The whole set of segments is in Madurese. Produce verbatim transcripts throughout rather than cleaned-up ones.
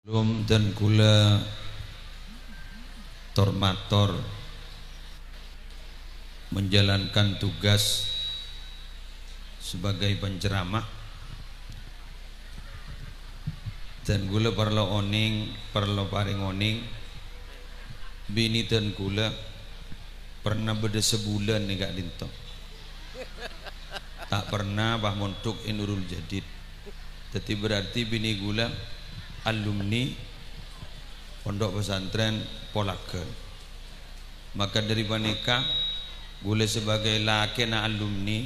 Rum dan kula tor-mator menjalankan tugas sebagai penceramah. Dan kula parlo onèng, parlo parèng onèng, binè dan kula pernah bâdâ sabulân nèka dinto. Ta' pernah pas mondhuk è Nurul Jadid. Dhâddhi berarti binè kula alumni Pondok Pesantren Polagan. Maka dhâri panèka, kula sebagai lakèna alumni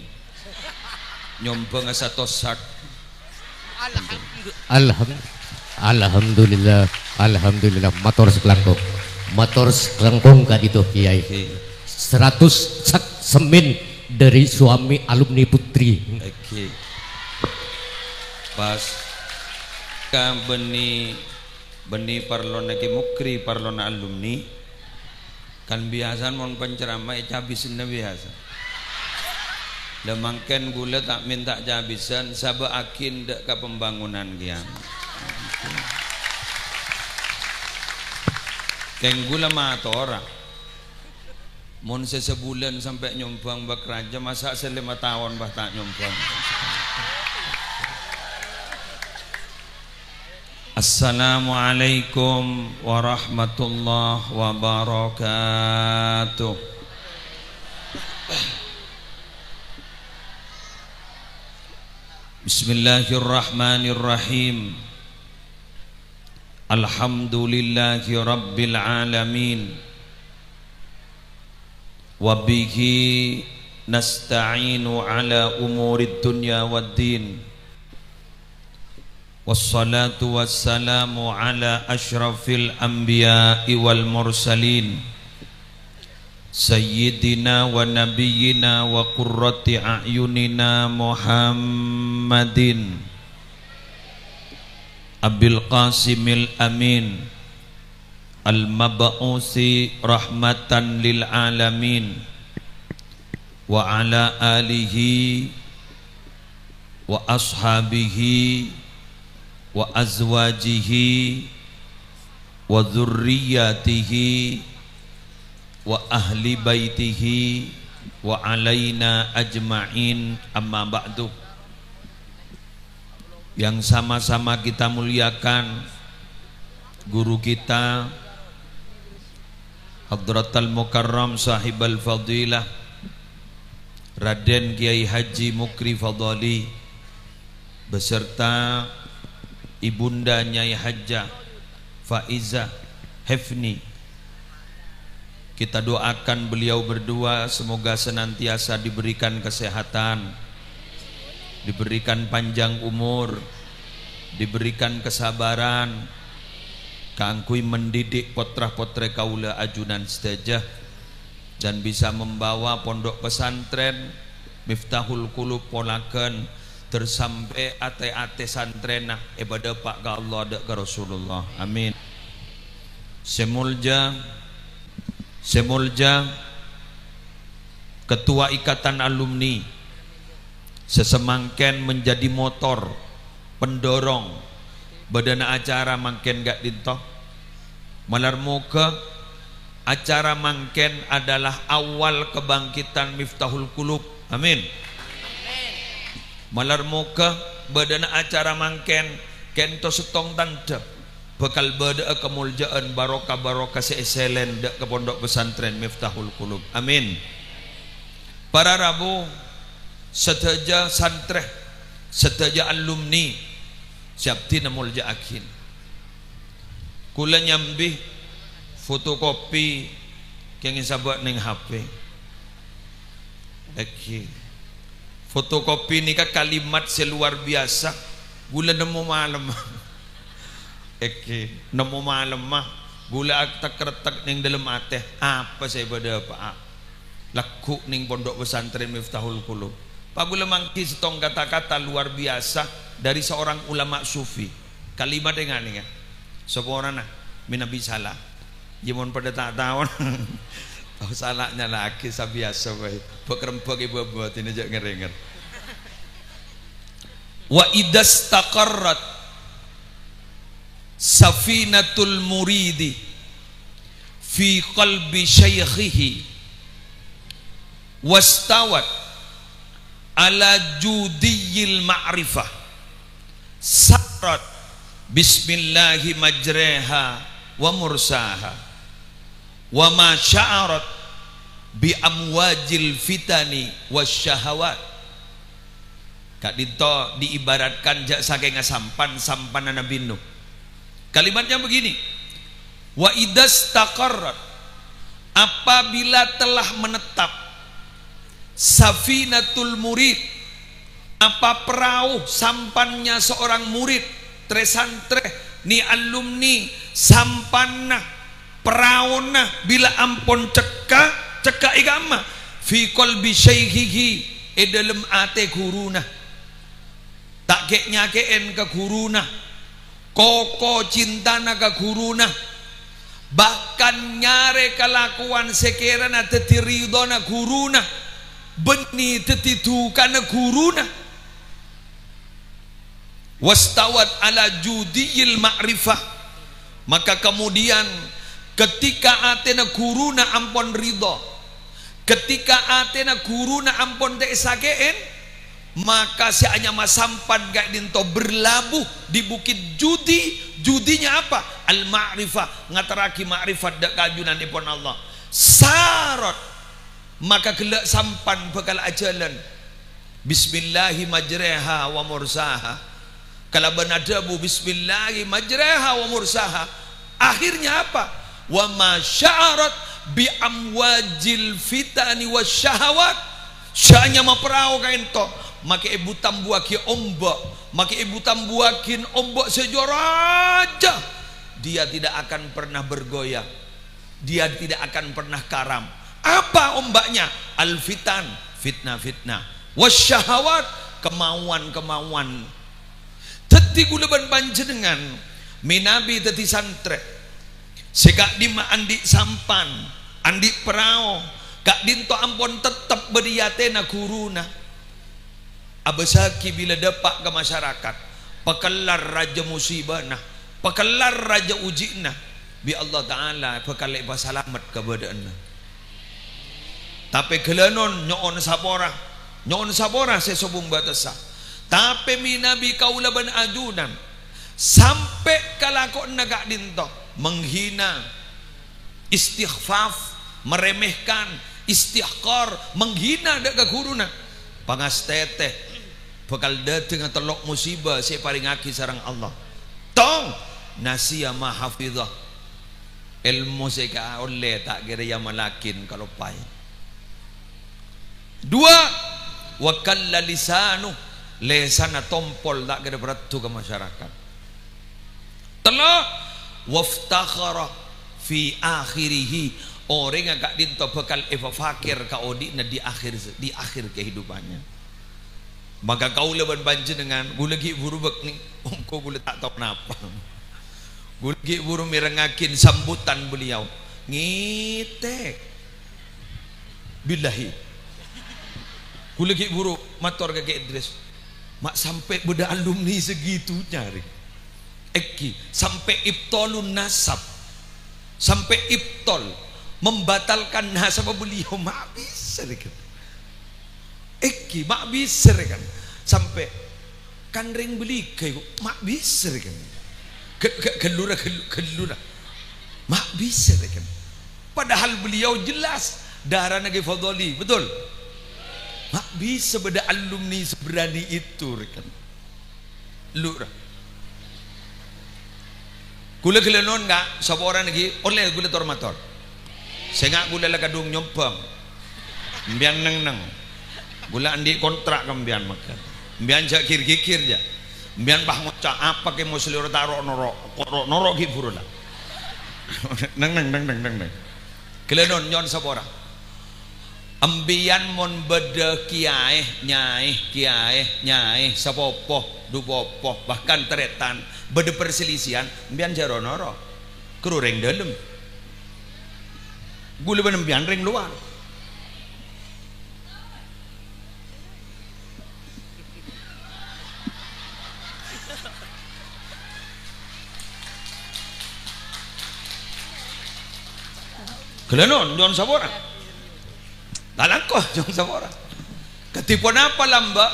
nyombhâng satos sak. Alham-, alhamdulillah, alhamdulillah. Mator sakalangkong. Mator sakalangkong ka'dinto, Kiai. Oke. Seratus sak semen dari suami alumni putri. Oke. Pas ka bânnè, bânnè parlona Kè Mukri, parlona alumni. Kan biyasana mon penceramah ècabisana biyasa. Lah mangkèn kula ta' mènta cabisan, sabâ'âghi dâ' ka pembangunan kèya. Kèng kula matora. Mon sè sabulân sampè' nyombhâng bâk rajâ, masa' sè lèma taon bâ ta' nyombhâng? Assalamualaikum warahmatullahi wabarakatuh. Bismillahirrahmanirrahim. Alhamdulillahi rabbil alamin. Wa bihi nasta'inu ala umurid dunya wad din. Wassalatu wassalamu ala asyrafil anbiya'i wal mursalin, sayyidina wa nabiyyina wa qurrati a'yunina Muhammadin Abil Qasimil Amin, al-mab'usi rahmatan lil alamin, wa ala alihi wa ashabihi wa azwajihi wa dzurriyyatihi wa ahli baitihi wa alaina ajma'in, amma ba'du. Yang sama-sama kita muliakan, guru kita, Hadratal Mukarram Sahibal Fadilah, Raden Kiai Haji Mukri Fadali, beserta Ibunda Nyai Hajjah Faizah Hefni. Kita doakan beliau berdua semoga senantiasa diberikan kesehatan, diberikan panjang umur, diberikan kesabaran kaangghuy mendidik potra-potrè kaulâ ajunan sadhâjâ, dan bisa membawa Pondok Pesantren Miftahul Qulub Polagan ter sampè' atè-atè santrèna èpadâpa' ka Allah dâ' ka Rasulullah. Amin. Sè molja, sè molja Ketua Ikatan Alumni, sè samangkèn menjadi motor pendorong bâdâna acara mangkèn ka'dinto. Malar moghâ acara mangkèn adalah awal kebangkitan Miftahul Qulub. Amin. Malar moghâ bâdâna acara mangkèn kènto sèttong tandhâ bhâkal bâdâ'â kamolja'an, barokah-barokah sè èsèlèn dâ' ka Pondok Pesantren Miftahul Qulub. Amin. Para rabu, sadhâjâ santrè, sadhâjâ alumni sè abdhina molja'aghin. Kaulâ nyambi fotokopi kèngèng sabâ' neng H P. Èngghi. Fotokopi nèka kalimat sè luar biasa. Kaulâ nemmo malem. Èngghi, nemmo malem, ah. Kaulâ atek-retek neng dâlem atè. Apa sè bâdâ, Pak? Lagghu' neng Pondok Pesantren Miftahul Qulub. Pas kaulâ mangghi sèttong kata-kata luar biasa dari seorang ulama sufi. Kalimat ènga' nèka. Saporana, mènabi sala. Iyâ, mon padâ ta' taon. Tao sala nyala'aghi sabiyasa bhâi. Bâk-rembâk è bâbâ, dina jhâ' ngèr-èngèr. Wa idzastaqarrat. Safinatul muridi fi qalbi syaikhihi wastawat ala judiyil ma'rifah, sarat bismillahi majreha wa mursaha, wa ma sya'arat bi amwajil fitani wasyahawat. Ka'dhinto diibaratkan jâ' sakènga sampan, sampanna Nabbhi Nuh. Kalimatnya begini, "Wa idzastaqarrat," apabila telah menetap, "safinatul murid," apa perahu sampannya seorang murid, trè-santrè, ni alumni, sampanna, peraona, bila ampon cekka', cekka' è kamma, "fi qalbi syaikhihi," è dhâlem atè ghuruna. Ta' kè'-nyakè'èn ka ghuruna, koko cintana ka ghuruna, bahkan nyarè kalakowan sè kèrana dhâddhi ridhona ghuruna, bânnè dhâddhi dhukana ghuruna. Wastawat ala judiyil ma'rifah. Maka kemudian ketika atèna ghuruna ampon ridho, ketika atèna ghuruna ampon ta' èsakè'èn, maka sè anyama sampan ka'dhinto berlabuh di Bukit Judi. Judinya apa? Al-ma'rifah, ngaterraghi ma'rifat dâ' ka ajunanèpon Allah. Sarat, maka ghellâ' sampan bhâkal ajhâlân. Bismillahi majreha wa mursaha. Kalabân adhâbu, "Bismillahi majreha wa mursaha." Akhirnya apa? "Wa ma sya'arat bi amwajil fitani wasyahawat." Sè anyama perahu ka'dhinto, makè èbu-tambuwaghi omba', makè èbu-tambuwaghi omba' sè jârâjâ. Dia tidak akan pernah bergoyang. Dia tidak akan pernah karam. Apa omba'nya? Al-fitan, fitnah-fitnah. Wasyahawat, kemauan-kemauan. Dhâddhi kaulâ bân panjhennengngan mènabi dhâddhi santrè sè ka'dimma andi' sampan, andi' perahu, ka'dhinto ampon tettep bâdâ è atèna ghuruna. Abâsaghi bilâ dâpa' ka masyarakat, pakellar rajâ musibana, pakellar rajâ uji'na, bi' Allah Ta'ala bhâkal èpasalamet kabâdâ'ânna. Tapè ghâlânon nyo'on sapora, nyo'on sapora sè sobung bâtessa. Tapè mènabi kaulâ bân ajunan sampè' kalakowanna ka'dhinto, menghina, istikhfaf, meremehkan, istihqar, menghina dâ' ka ghuruna, pangastètè bhâkal dhâteng tello' musibâ sè èparèngaghi sareng Allah. Tong, nasiya ma hafidhah. Èlmo sè èkaollè ta' kèra èamallaghi kaloppaè. Dua, wa kalla lisanu, lèsanna tompol ta' kèra bârâddhu ka masyarakat. Tello', waftakhara fi akhirihi, orèngnga ka'dhinto bhâkal èpafakhir ka odi'na di akhir, di akhir kehidupannya. Maka kaulâ bân panjhennengngan, kaulâ ghi' buru bâkni, ongghu kaulâ ta' tao napa. Kaulâ ghi' buru mèrengngaghi sambutan beliau. Ngètèk. Billahi. Kaulâ ghi' buru mator ka Kè Idris. Ma' sampè' bâdâ alumni segitunya, rè. Èngghi, sampè' ibtalun nasab. Sampè' ibtal, membatalkan nasab beliau, ma' bisa, rè, kan. Èngghi, ma' bisa, rè, kan. Sampè' kan rèng bâligâ, kok, ma' bisa, rè, kan. Gâ-, gâ-, ghâllu ra, ghâllu, ghâllu ra. Ma' bisa, rè, kan. Padahal beliau jelas darahnya Kiai Fadoli, betul? Ma' bisa bâdâ alumni seberani itu, rè, kan. Lu ra. Kaulâ ghellâ' non, Ka', sapa orèng nèka ollè kaulâ tor-mator. Sènga' kaulâ la kadhung nyombhâng. Empèyan neng-neng. Kaulâ andi' kontrak ka empèyan mangkèn. Empèyan jhâ' ghir-ghighir, jhâ'. Empèyan pas ngoca', "Apa Kè Musli ro-, ta' ro'-noro'? Kok ro'-noro' ghi' buru la." Neng-neng, neng-neng, neng-neng. Ghellâ' non, nyo'on sapora. Empèyan mon bâdâ kèyaè, nyaè, kèyaè, nyaè, sapopo, du popo, bahkan tarètan, bâdâ perselisihan, empèyan jhâ' ro-noro'. Kèra rèng dâlem. Kaulâ bân empèyan rèng lowar. Ghellâ' non, nyo'on sapora. Lalangko, nyo'on sapora. Kadhi ponapa lambâ'?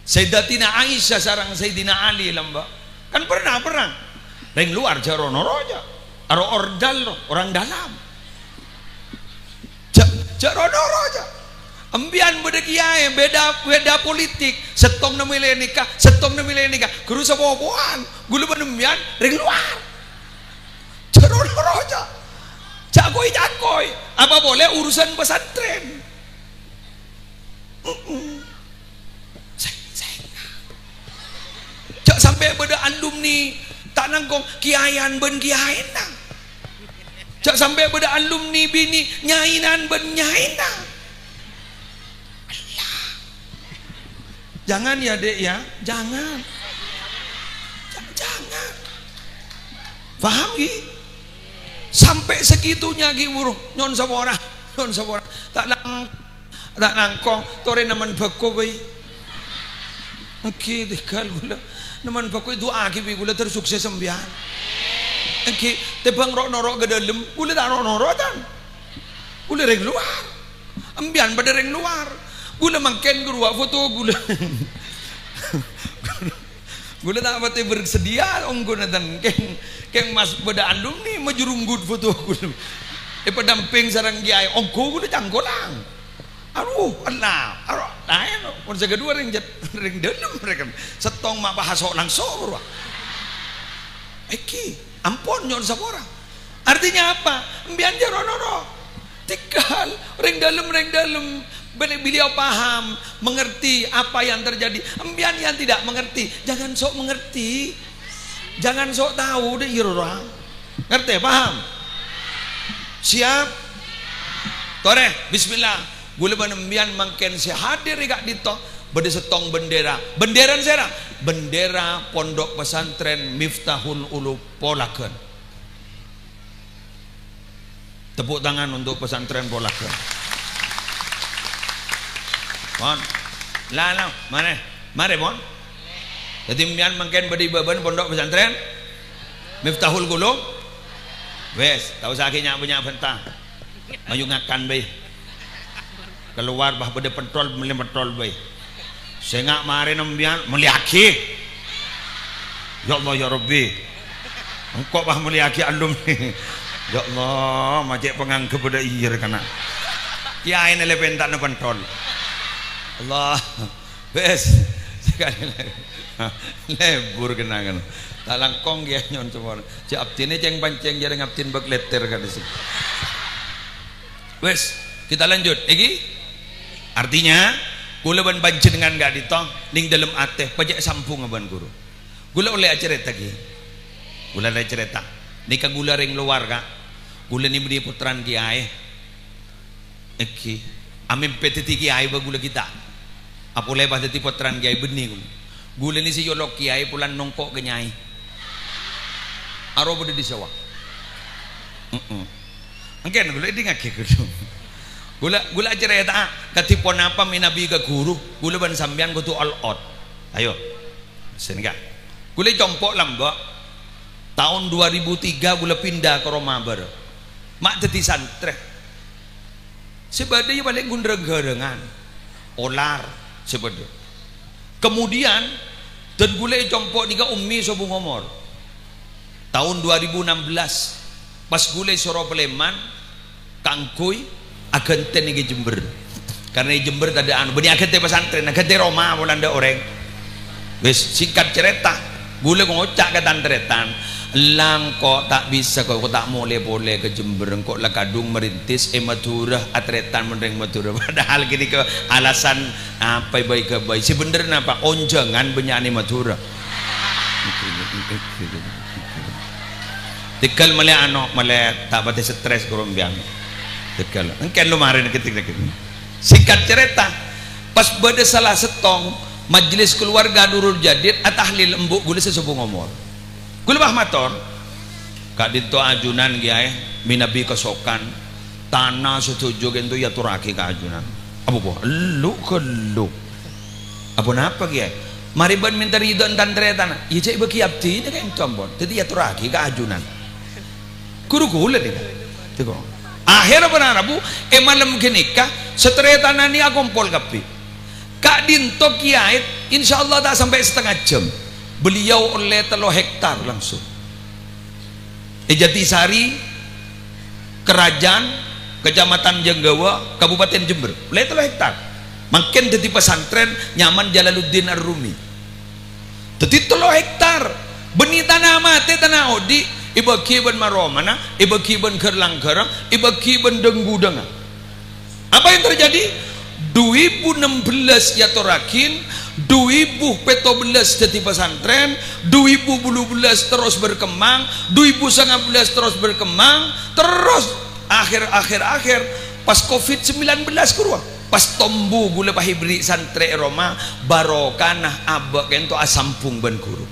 Sayyidatina Aisyah sareng Sayyidina Ali lambâ'. Kan pernah perang. Rèng lowar jhâ' ro-noro jhâ'. Aro ordal ro, orang dalam. Jhâ', jhâ' ro-noro jhâ'. Empèyan bâdâ kiyaè beda, beda politik. Sèttongnga mèlè nèka, sèttongnga mèlè nèka. Ghuru sapopowan, ghulâ bân empèyan rèng lowar. Jhâ' ro-noro jhâ'. Jhâ' koi-, jhâ' koi. Apa polè urusan pesantren. Mm-mm. Sè-, sè-, jhâ' sampè' bâdâ alumni ta' langkong kiyaèyan bân kiyaèna. Jhâ' sampè' bâdâ alumni binè' nyaènan bân nyaèna. Allah. Jangan ya, Dek, ya. Jangan. Ja-, jangan. Paham, ghi? Sampai segitunya, ghi, buru. Nyo'on sapora. Nyo'on sapora. Ta' lang-, ta' langkong. Torè nemmen bhâko bhâi. Èngghi, tèghâl ghulâ. Nemmen bhâko, du'aaghi bi' ghulâ ter sukses empèyan. Èngghi, tèmbhâng ro'-noro' ka dâlem. Ghulâ ta' ro'-noro', tan. Ghulâ rèng lowar. Empèyan padâ rèng lowar. Ghulâ mangkèn ghâruwa foto ghulâ. Ghulâ ta' patè bersedia ongghu nènten. Kèng, kèng mas bâdâ alumni majurunggut foto ghulâ. Èpadampèng sareng kiyaè ongghu ghulâ cangkolang. Aduh, Allah. Aduh, laèn. Mon sè kadhuwâ rèng jât-, rèng dâlem rèng. Sèttong ma' pahaso' langso' ghâruwa. Èngghi, ampon nyo'on sapora. Artinya apa? Empèyan jhâ' ro-noro. Tèghâl, rèng dâlem, rèng dâlem. Beli-, beliau paham, mengerti apa yang terjadi. Empèyan yang tidak mengerti, jangan sok mengerti. Jangan sok tahu, dek, ya, ora. Ngerti, paham? Siap? Torè, bismillah. Ghulâ bân empèyan mangkèn sè hadir è ka'dinto bâdâ sèttong bendera. Bendera sèra? Bendera Pondok Pesantren Miftahul Ulum Polagan. Tepuk tangan untuk pesantren Polagan. Pon. La, la, marè. Marè, pon. Dhâddhi, empèyan mangkèn bâdâ è bâbâna pondok pesantren Miftahul Qulub. Wes, ta' osa ghi' nya'-bânnya' bhânta. Mayu ngakan bhâi. Kalowar, bâh, bâdâ pentol, mellè pentol bhâi. Sènga' marèna empèyan, mellèyaghi. Ya Allah, ya Rabbi. Engko', bâh, mellèyaghi alumni. Ya Allah, ma' cè' pangangghep bâdâ iyâ rè kana'. Kiyaèna lè pentana pentol. Allah. Wes, sakalè lagi. Lebur kenangan. Ta' langkong, ya, nyo'on sapora. Jhâ' abdhina cèng-pancèng, jhâ' rèng abdhina bâk lètèr kan isi. Wes, kita lanjut. Èngghi? Artinya, ghulâ bân panjhennengngan ka'dinto, nèng dâlem atè, pajhât sambhungnga bân ghuru. Ghulâ ollè acarèta, ghi. Ghulâ ollè carèta. Nèka ghulâ rèng lowar, Ka'. Ghulâ nè bânnè pottrana kiyaè. Èngghi. Amèmpè dhâddhi kiyaè bâ ghulâ ghi' ta'. Apolè pas dhâddhi pottrana kiyaè bânnè ghulâ. Ghulâ nè sè èolok kiyaè polana nongko' ka nyaè. Arowa bâdâ è sèwa. Heeh. Mangkèn ghulâ èdingngaghi ghulâ. Ghulâ, ghulâ acarèta'a kadhi ponapa mènabi ka ghuru, ghulâ bân sampèyan kodhu all out. Ayo. Sènga'. Ghulâ compo' lambâ'. Taon dua ribu tiga ghulâ pinda ka roma bârâ'. Ma' dhâddhi santrè. Sè bâdâ ya palèng ghun rang-ghârângan. Olar sè bâdâ. Kemudian, dân ghulâ è compo' nèka ummi sobung omor. Taon dua ribu enam belas, pas ghulâ èsoro palèman, kaangghuy aghântèna è Jember. Karna è Jember tadâ' anu, bânnè aghântè pasantrèn, aghântè roma polana tadâ' orèng. Wis, singkat carèta, ghulâ ngoca' ka tan-tarètan, "Ella engko' ta' bisa, ko', ko' ta' molè polè ka Jember, engko' la kadhung marintis è Madhurâ, atarètan bân rèng Madhurâ." Padahal ghânèka alasan apa bhâi-ghâbây. Sè bhendher napa? Onjhângan bânnya'na è Madhurâ. Tèghâl mellè ano, mellè ta' patè stres ghuru empèyan. Tèghâl. Engkèn lo marèna ketik-ketik. Singkat carèta, pas bâdâ sala sèttong majelis keluarga Nurul Jadid atahlil embu' ghulâ sè sobung omor. Ghulâ pas mator, "Ka'dinto ajunan, Kèyaè, mènabi kasokan, tana sadhâjâ ka'dinto èyatorraghi ka ajunan." "Apa, apa? Ghâllu-ghâllu." "Apa napa, Kèyaè?" "Marè bâ'na mènta ridhâna tan-tarètanna." "Iyâ, cè' bâgi abdhina ka'dinto ampon. Dhâddhi èyatorraghi ka ajunan." Ghuru ghulâ nèka. Akhèr para rabu, è malem ghânèka, satarètanna nèka akompol kabbhi. Ka'dinto kèyaè, insyaallah ta' sampè' satengnga jam. Beliau ollè tello hektar langsung. È Jatisari, Kerajaan, Kecamatan Jenggawa, Kabupaten Jember. Ollè tello hektar. Mangkèn dhâddhi pesantren nyaman Jalaluddin Ar-Rumi. Dhâddhi tello hektar. Bânnè tana matè, tana odi', èbâghi bân ma-romana, èbâghi bân ghâr-langghârra, èbâghi bân dhâng-ghudhângnga. Apa yang terjadi? Du èbu ennem bellâs èyatorraghi, du èbu pètto bellâs dhâddhi pesantren, du èbu bâllu bellâs terros berkembang, du èbu sanga bellâs terros berkembang, terros akhèr, akhèr, akhèr, pas covid sembilan belas ghâruwa, pas tombu ghulâ pas èberri' santrè è roma, barokana abâ' ka'dinto asambhung bân ghuru.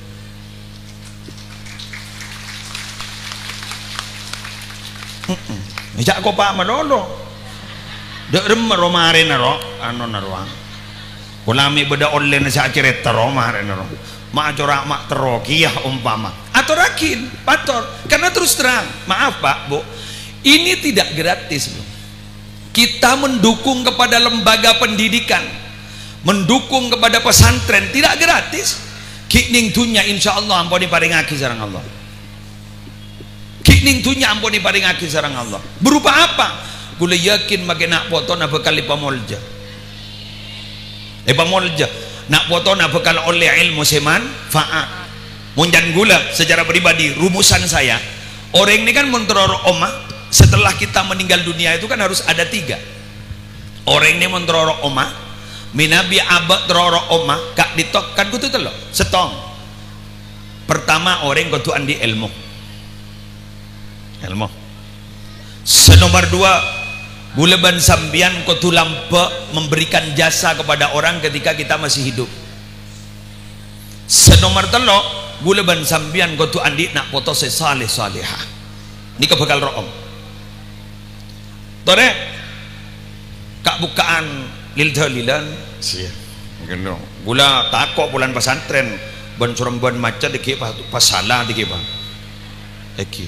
He'em. Jhâ' kopa' malolo. Dâ' remma ro marèna ro, anona rowa. Pola mè' bâdâ ollèna sè acarèta ro marèna ro. Ma' cora' ma' terro kèya ompama. Atorraghi, pator. Karena terus terang, maaf, Pak, Bu, ini tidak gratis, Bu. Kita mendukung kepada lembaga pendidikan, mendukung kepada pesantren, tidak gratis. Ghi' nèng dhunnya, insyaallah, ampon èparèngaghi sareng Allah. Ghi' nèng dhunnya ampon èparèngaghi sareng Allah. Berupa apa? Ghulâ yakin makè na' potona bhâkal èpamolja. Èpamolja. Na' potona bhâkal ollè èlmo sè manfaat. Mon can ghulâ, secara pribadi, rumusan saya, orèng nèka kan mon terro ro' omma, setelah kita meninggal dunia itu kan harus ada tiga. Orèng nèka mon terro ro' omma, mènabi abâ' terro ro' omma, ka'dinto kan kodhu tello'. Sèttong. Pertama, orèng kodhu andi' èlmo. Èlmo. Sè nomer dua, ghulâ bân sampèyan kodhu lambâ' memberikan jasa kepada orang ketika kita masih hidup. Sè nomer tello', ghulâ bân sampèyan kodhu andi' na' poto sè salèh-salèha. Nèka bhâkal ro'om. Torè, ka'-bukka'an lil-dâlilân. Siya. Ghulâ tako' polana pasantren, bân-sorembân macet dhâggi' pa-, pasala dhâggi', Pak. Èghi.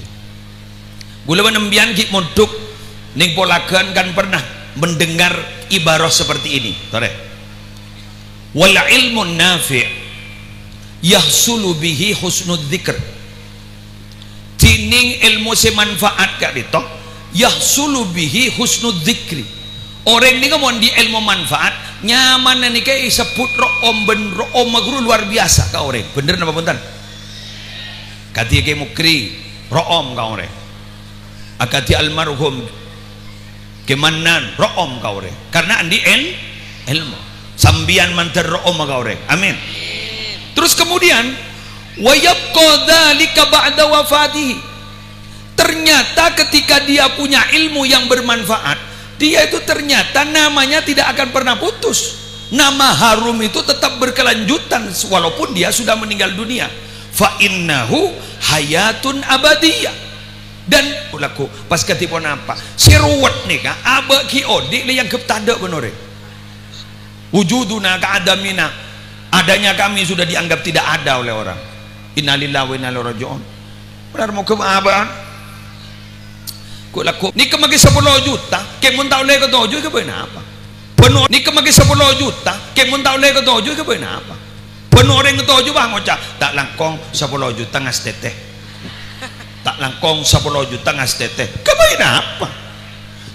Ghulâ bân sampèyan ghi' mondhuk nèng polaghân kan pernah mendengar ibarat seperti ini. Torè. "Wal ilmun nafi' yahsulu bihi husnul dzikr." Dhinèng èlmo sè manfaat ka'dinto, yahsulu bihi husnul dzikri. Orèng nèka mon andi' èlmo manfaat, nyamana nèka èsebbhut ro'om bân ro'omma ghuru luar biasa ka orèng. Bhender napa bhunten? Kadhi Kè Mukri, ro'om ka orèng. Akadhi almarhum Kè Mannan, ro'om ka orèng. Karena andi' èl-, èlmo. Sampèyan mandhâr ro'om ka orèng. Amin. Terus kemudian, "Wa yabqa dzalika ba'da wafatihi." Ternyata ketika dia punya ilmu yang bermanfaat, dia itu ternyata namanya tidak akan pernah putus. Nama harum itu tetap berkelanjutan walaupun dia sudah meninggal dunia. "Fa innahu hayatun abadiyah." Dan lagghu, pas kadhi ponapa? Sè ruwet nèka, abâ' ghi' odi' lè èangghep tadâ' bân orèng. Wujuduna ka'adamina. Adanya kami sudah dianggap tidak ada oleh orang. Innalillahi wa inna ilaihi raji'un. Bhender moghâ abâ'ân. Kok lagghu, nèka maghi sapolo juta, kè mon ta' ollè katoju' kabâi napa? Bân o-, nèka maghi sapolo juta, kè mon ta' ollè katoju' kabâi napa? Bân orèng katoju' bâ ngoca', "Ta' langkong sapolo juta ngastètè. Ta' langkong sapolo juta ngastètè." Kabâi napa?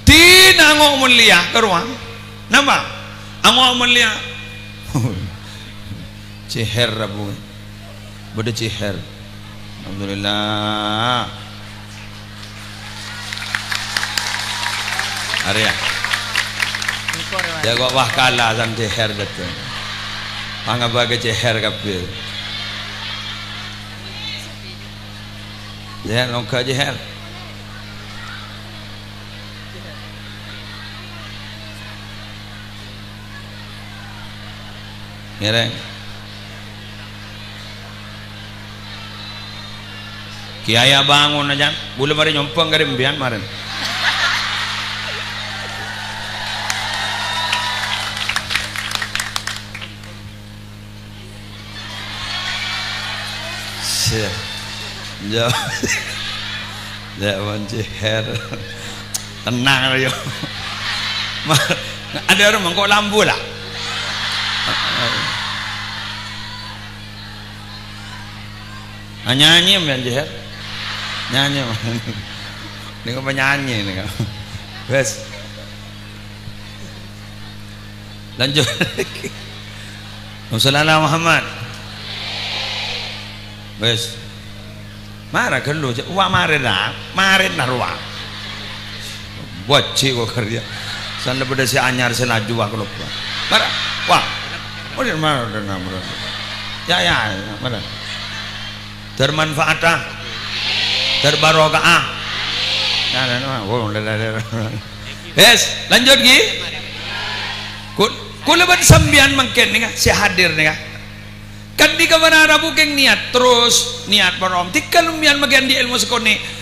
Dina ango' molèya ka rowa. Napa? Ango' molèya. Cèhèr, Bu. Bâdâ cèhèr. Alhamdulillah. Arèya. Jâ' kok wah kala san cèhèr bhâdhân. Pangabâghi cèhèr kabbhi. Jâ' nongghâ cèhèr. Ngèrèng. Kèyaè abângon, ajân. Bulâ marè nyompang ka rèmbiyân marèn. Sè. Jâ-, jâ' mon cèhèr. Tenang, ayo. Ada orang mengko lampu lah. Ah, nyanyi, men, Jer. Nyanyi, men. Ini kok penyanyi ini, kok. Wes. Lanjut. Allahumma shalli ala Muhammad. Wes. Mara ghâllu, jhâ', wa marèna, marèna rowa. Bâji' kok karya. San la bâdâ sè anyar sè laju wa kaloppa. Mara, wa. Mara, mara, mara. Ya, ya, ya, mara. Termanfaat, ah. Terbarokah, ah. Nah, nah, nah. Wo, lè, lè, lè. Yes, lanjut, ghi. Kul-, kulâ bân sampèyan mangkèn nèka, sè hadir nèka. Kan di kamar Rabu kèng niat terus, niat parom. Tika lumayan magiyan di ilmu sekonè.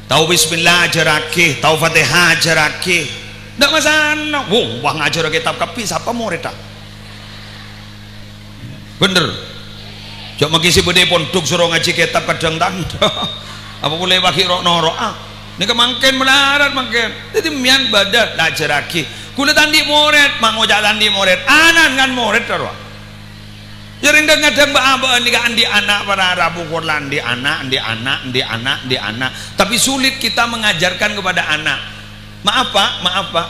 Tao bismillah, ajarraghi. Tao Fatihah, ajarraghi. Ndak masalah. Wong, wah, ngajar kitab kabbhi, sapa morèdda? Bhender. Jhâ' maghi sè bâdâ è pondhuk soro ngajhi kitab kadhâng tandhâ. Apa polè paghi' ro'-noro'a? Nèka mangkèn malarat mangkèn. Dhâddhi mèyan bâdâ, la ajarraghi. Kulâ ta' andi' morèd, mangoca' ta' andi' morèd. Anan kan morèd karo. Ya, rèng dhâng-ngadhâng bâ'-abâ'ân nèka andi' ana' para rabu, kor la andi' ana', andi' ana', andi' ana', andi' ana'. Tapi sulit kita mengajarkan kepada anak. Maaf, Pak, maaf, Pak.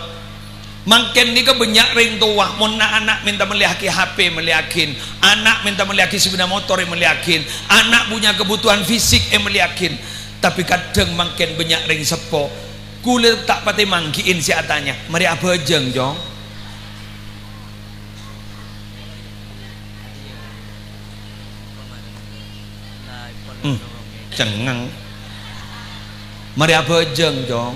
Mangkèn nèka bânnya' rèng towa, mon na'-ana' mènta mellèyaghi H P, mellèyaghin. Ana' mènta mellèyaghi sepeda motor, mellèyaghin. Ana' punya kebutuhan fisik, eh, mellèyaghin. Tapi kadhâng mangkèn bânnya' rèng seppo. Kulâ ta' patè mangghi'in sè atanya, "Marè abhâjâng, Cong?" Hmm, cengngeng. Marè abhâjâng, Cong.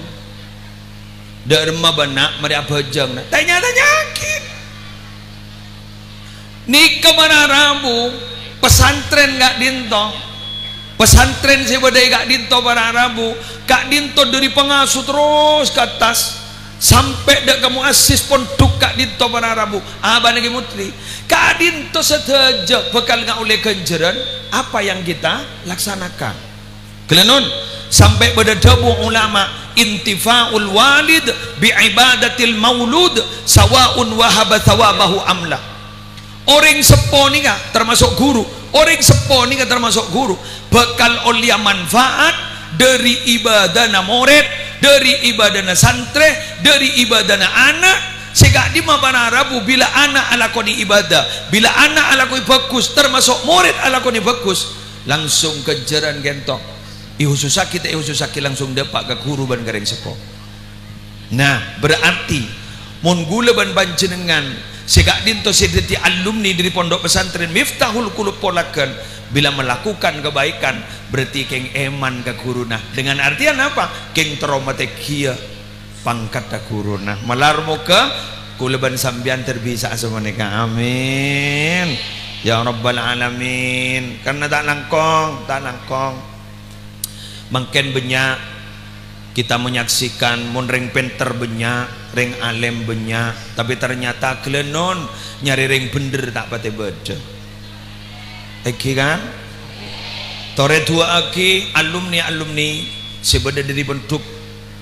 Dâ' remma bâ'na marè abhâjâng, na'. Tanya-tanya'aghi. Nèka para rabu, pesantren ka'dinto. Pesantren sè bâdâ è ka'dinto para rabu, ka'dinto dâri pangasuh terros ka attas, sampè' dâ' ka muassis pondhuk ka'dinto para rabu. Abâ'na Kè Mutri, ka'dinto sadhâjâ bhâkal ngaollè ghânjhârân apa yang kita laksanakan. Ghellânon, sampè' bâdâ dhâbu ulama, "Intifa'ul walid bi ibadatil maulud, sawa'un wahaba thawabahu am la." Orèng seppo nèka tamaso' ghuru. Orèng seppo nèka tamaso' ghuru. Bhâkal ollèya manfaat dâri ibâdâna morèd, dâri ibâdâna santrè, dâri ibâdâna ana'. Sè ka'dimma para rabu, bilâ ana' alakonè ibâdâ, bilâ ana' alakonè bhâghus, tamaso' morèd alakonè bhâghus, langsung ghânjhârân ghento. Èhusussaghi ta' èhusussaghi, langsung dâpa' ka ghuru bân ka rèng seppo. Nah, berarti mon ghulâ bân panjhennengngan sè ka'dinto sè dhâddhi alumni dâri Pondok Pesantren Miftahul Qulub Polagan, bilâ melakukan kebaikan, berarti kèng èman ka ghuruna. Dengan artian apa? Kèng terro matègghiyâ pangkatta ghuruna. Malar moghâ ghulâ bân sampèyan terbisa'a sapanèka. Amin. Ya Rabbal Alamin. Karna ta' langkong, ta' langkong. Mangkèn bânnya' kita menyaksikan, mon rèng pènter bânnya', rèng alèm bânnya', tapè ternyata ghellânon nyarè rèng bhender ta' patè bâdâ. Èngghi, kan? Torè du'aaghi alumni-alumni sè bâdâ dâri pondhuk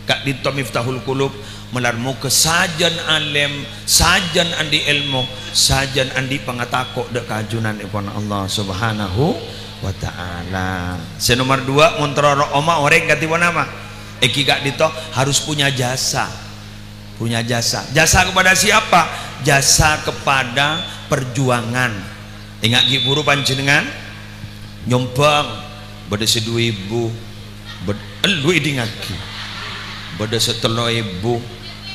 ka'dinto Miftahul Qulub, malar moghâ sajân alèm, sajân andi' èlmo, sajân andi' pangatako' dâ' ka ajunanèpon Allah Subhanahu wa Ta'ala. Sè nomer duwâ', mon terro ro-, oma orèng kadhi ponapa? Èngghi ka'dinto harus punya jasa. Punya jasa. Jasa kepada siapa? Jasa kepada perjuangan. Enga' ghi' bhuru panjhennengngan nyombhâng, bâdâ sè du èbu, bâd-, ellu èdingngaghi. Bâdâ sè tello èbu,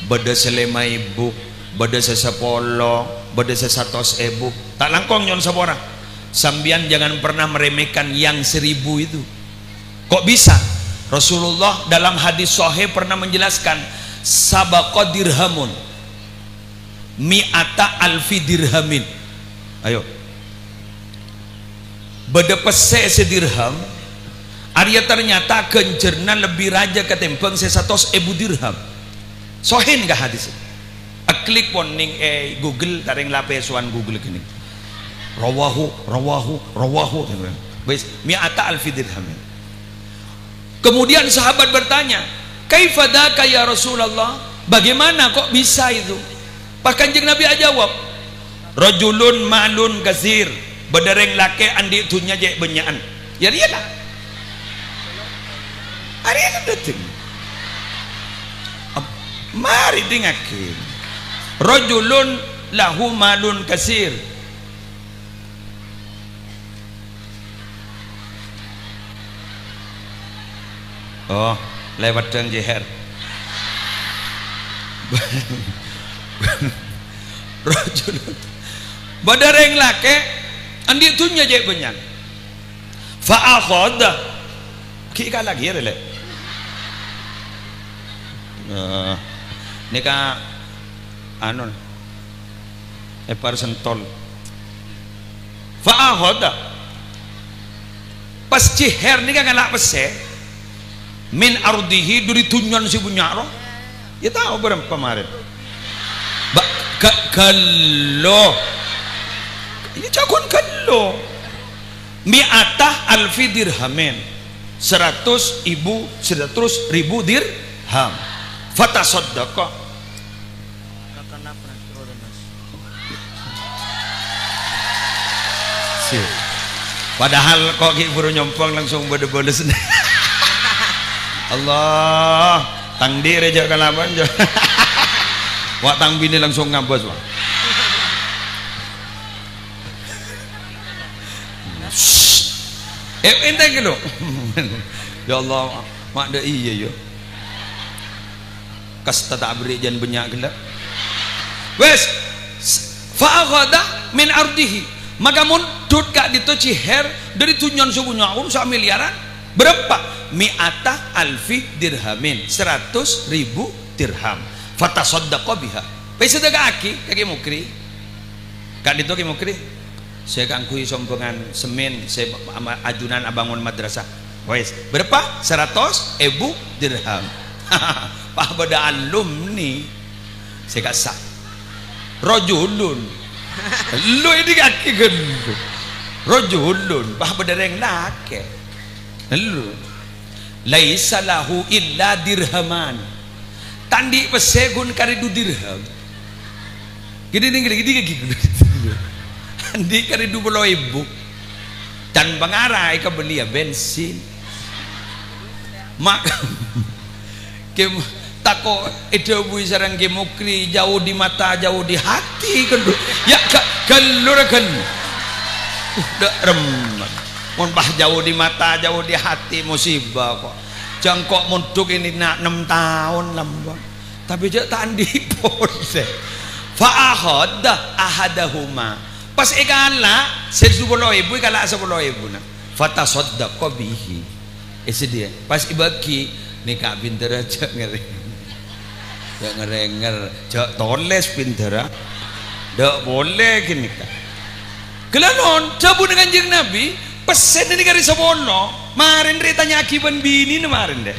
bâdâ sè lèma èbu, bâdâ sè sapolo, bâdâ sè satos èbu. Ta' langkong nyo'on sapora. Sampèyan jangan pernah meremehkan yang seribu itu. Kok bisa? Rasulullah dalam hadis sahih pernah menjelaskan, "Sabaqa dirhamun mi'ata alfi dirhamin." Ayo. Bâdâ pèssè sadirham, arèya ternyata ghânjhârânna lebbi rajâ katèmbhâng sè satos èbu dirham. Sahih nèka hadis. Aklik pon nèng è Google, ta' rèng la pèsowan Google kènè'. Rawahu, rawahu, rawahu. Wis, mi'ata alfi dirham. Kemudian sahabat bertanya, "Kaifa dzaka ya Rasulullah? Bagaimana kok bisa itu?" Pas Kanjeng Nabi ajawab, "Rajulun malun katsir, bâdâ rèng lakè' andi' dhunnya cè' bânnya'an." Ya, rèya la. Arèya la dhâddhi. Ap-, mari dingngaghi. "Rajulun lahu malun katsir." Oh, lèbât dâng jihèr. Rajulun. Bâdâ rèng lakè' andi' dhunnya cè' bânnya'an. Fa akhadha. Ghi' ka lagi ya, Lè'. Eh, nèka, anu, èpar sentol. Fa akhadha. Pas jihèr nèka ngala' pèssè. Min ardhihi, dâri dhunnyana sè bânnya' rowa. Ya tao bârâmpa marèn. Ba-, ga-, ghâllu. Ini jagon ghâllu. Mi'ata alfi dirhamin. Seratus ibu, seratus ribu dirham. Fatasaddaqa. Si. Padahal kok ghi' buru nyompong langsung bâdâ bâlesna. Allah, tang di' rè jhâ' kalabân, jhâ'. Wa' tang binè langsung ngabâs, wa'. Eh, entèng ghi, lo. Ya Allah, ma' dâ' iyâ, yâ. Kasta ta' aberri' jân bânnya' ghellâ'. Wes, s-, fa akhadha min ardhihi. Maka mondhut ka'dinto jihèr dâri dhunnyana sè bânnya' rowa samiliyaran. Bârâmpa? Mi'ata alfi dirhamin, seratus ribu dirham. Fatasaddaqa biha. Pas èsadhâkaaghi ka Kè Mukri. Ka'dinto Kè Mukri. Sè kaangghuy sombhângan sèmèn, sè ama-, ajunan abângon madrasah. Wes, bârâmpa? Saratos èbu dirham. Pas bâdâ alumni sè kassa'. Rajulun. Lu ini kaki ghâllu. Rajulun. Pas bâdâ rèng lakè'. Lu. Laisa lahu illa dirhaman. Ta' andi' pèssè ghun karè du dirham. Gini, gini, gini, gini. Andi' karè du polo èbu. Can pangara èkabelliyâ bensin. Ma-, Kè-, tako' èdhâbuwi sareng Kè Mukri, "Jauh di mata, jauh di hati," kan. Ya, ga-, ghâllu ra ghâllu. Uh, dâ' remma. Mon pas jauh di mata, jauh di hati, musibah kok. Jhâ' engko' mondhut ini na-, ennem taon lambâ'. Tapè jhâ' ta' andi' polè. Fa akhadha ahadahuma. Pas èkala' sè sapolo èbu, èkala' sapolo èbuna. Fatasaddaqa bihi. Èsadhiyâ. Pas èbâgi, nèka bhindhârâ jhâ' ngèrèng. Jhâ' ngèrèng, jhâ' tolès bhindhârâ. Dâ' polè ghânèka. Ghellâ' non, dhâbuna Kanjeng Nabi, pèssèna nèka rè sapolo, marèn rè ètanya'aghi bân binèna marèn rè.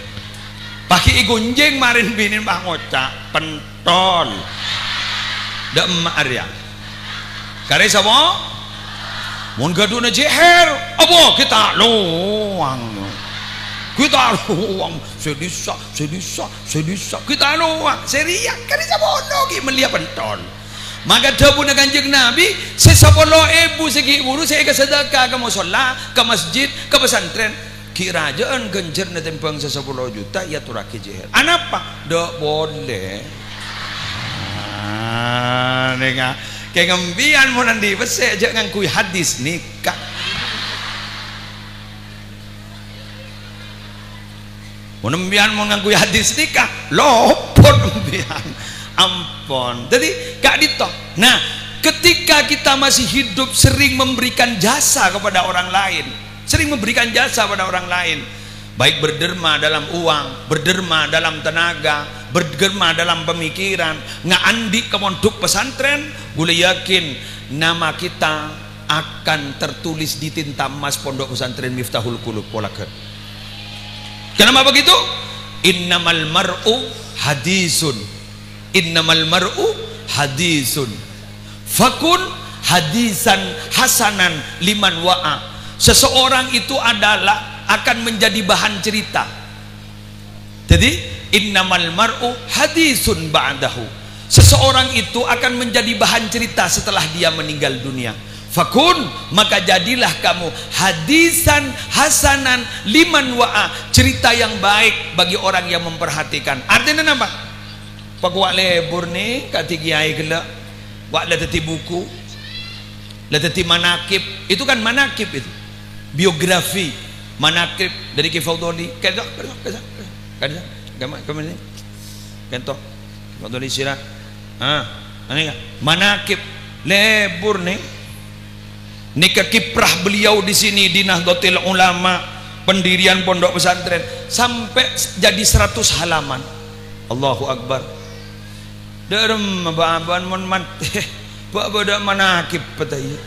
Pas ghi' èghunjhing marèn binèna pas ngoca', "Pentol." Dâ' emma' arèya. Karè sapa? Mon ghâdhuwânna jihèr, apa? Ghi' ta' lowang. Ghi' ta' lowang. Sè dissa', sè dissa', sè dissa'. Ghi' ta' lowang. Sè rèya, karè sapolo ghi' mellèya pentol. Maka dhâbuna Kanjeng Nabi, sè sapolo èbu sè ghi' buru sè èkasadhâka ka mosolla, ka masjid, ka pesantren, ghi' rajâ'ân ghânjhârânna tèmbhâng sè sapolo juta èyatorraghi jihèr. Anapa? Dâ' polè. Ah, nèka. Kèng empiyan mon andi' pèssè, jhâ' ngangghuy hadis nèka. Mon empiyan mon ngangghuy hadis nèka, lopot empiyan. Ampon. Dhâddhi, ka'dinto. Nah, ketika kita masih hidup sering memberikan jasa kepada orang lain, sering memberikan jasa pada orang lain, baik berderma dalam uang, berderma dalam tenaga, berderma dalam pemikiran, ngaandi' ka pondhuk pesantren, ghulâ yakin nama kita akan tertulis di tinta emas Pondok Pesantren Miftahul Qulub Polagan. Kenapa begitu? Innamal mar'u hadisun. Innamal mar'u hadisun. Fakun hadisan hasanan liman wa'a. Seseorang itu adalah akan menjadi bahan cerita. Jadi, "Innamal mar'u hadisun ba'dahu." Seseorang itu akan menjadi bahan cerita setelah dia meninggal dunia. "Fakun," maka jadilah kamu, "hadisan hasanan liman wa'a," cerita yang baik bagi orang yang memperhatikan. Artinya apa? Pakowa' lebur nèka dhâddhi kiai ghellâ'. Wa' la dhâddhi buku. La dhâddhi manaqib. Itu kan manaqib itu. Biografi. Manaqib dhâri Ki Faudoli. Kento, kento, kento, kento, kento, kento. Ki Faudoli sira. Ah, anèka. Manaqib. Lebur nèka. Nèka kiprah beliau di sini di Nahdlatul Ulama, pendirian pondok pesantren, sampai s-, jadi seratus halaman. Allahu Akbar. Dârem bâ'-abâ'ân mon matè, bâ' bâdâ manaqib pètè iyâ.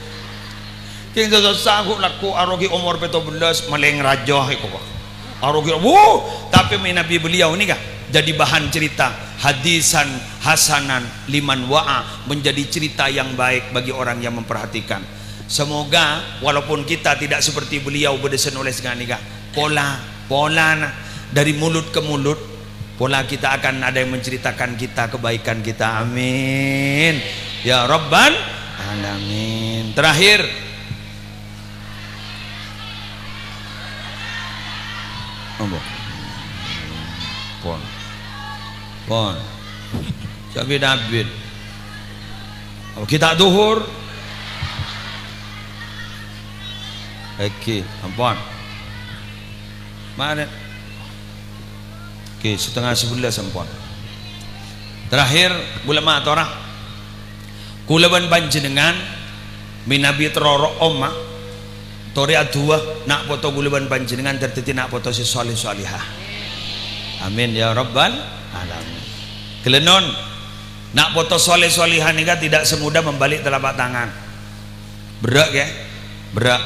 Kèng sossa ghu' lagghu' arogi omor pètto bellâs malèng rajâ èko, Pak. Arogi, wuh, tapè mènabi beliau nèka jadi bahan cerita, hadisan hasanan liman wa'a, menjadi cerita yang baik bagi orang yang memperhatikan. Semoga walaupun kita tidak seperti beliau bâdâ sè nolès nganèka, pola, polana dari mulut ke mulut, pola kita akan ada yang menceritakan kita, kebaikan kita. Amin. Ya Rabbal Alamin. Terakhir, Apa? Pon. Pon. Sabit-abit. Apa kita duhur? Èngghi, ampon. Mana? Èngghi, setengah sebelas ampon. Terakhir, bulâ matora. Kaulâ bân panjhennengngan mènabi terro ro'oma, torè adu'a na' poto kaulâ bân panjhennengngan dhâddhi na' poto sè shalèh shalèhah. Amin ya rabbal alamin. Ghellâ' non, na' poto shalèh shalèhah nèka tidak semudah membalik telapak tangan. Berrâ', kè? Berrâ'.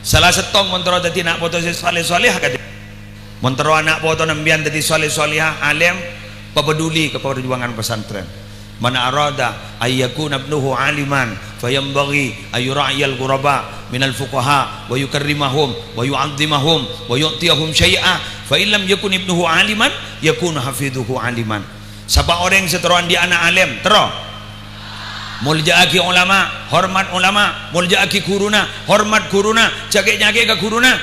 Sala sèttong mon terro dhâddhi na' poto sè shalèh shalèhah kadhi. Mon terro ana' potona sampèyan dhâddhi shalèh shalèhah, alèm, papaduli ka parjuwangan pesantren. "Man arada an yakuna ibnuhu aliman, fayanbaghi an yura'iyal ghuraba minal fuqaha, wa yukarrimahum, wa yu'azzimahum, wa yu'tiyahum syai'a, fa in lam yakun ibnuhu aliman, yakunu hafiduhu aliman." Sapa orèng sè terro andi' ana' alèm, terro. Molja'aghi ulama, hormat ulama, molja'aghi ghuruna, hormat ghuruna, jhâ' kè'-nyakè' ka ghuruna.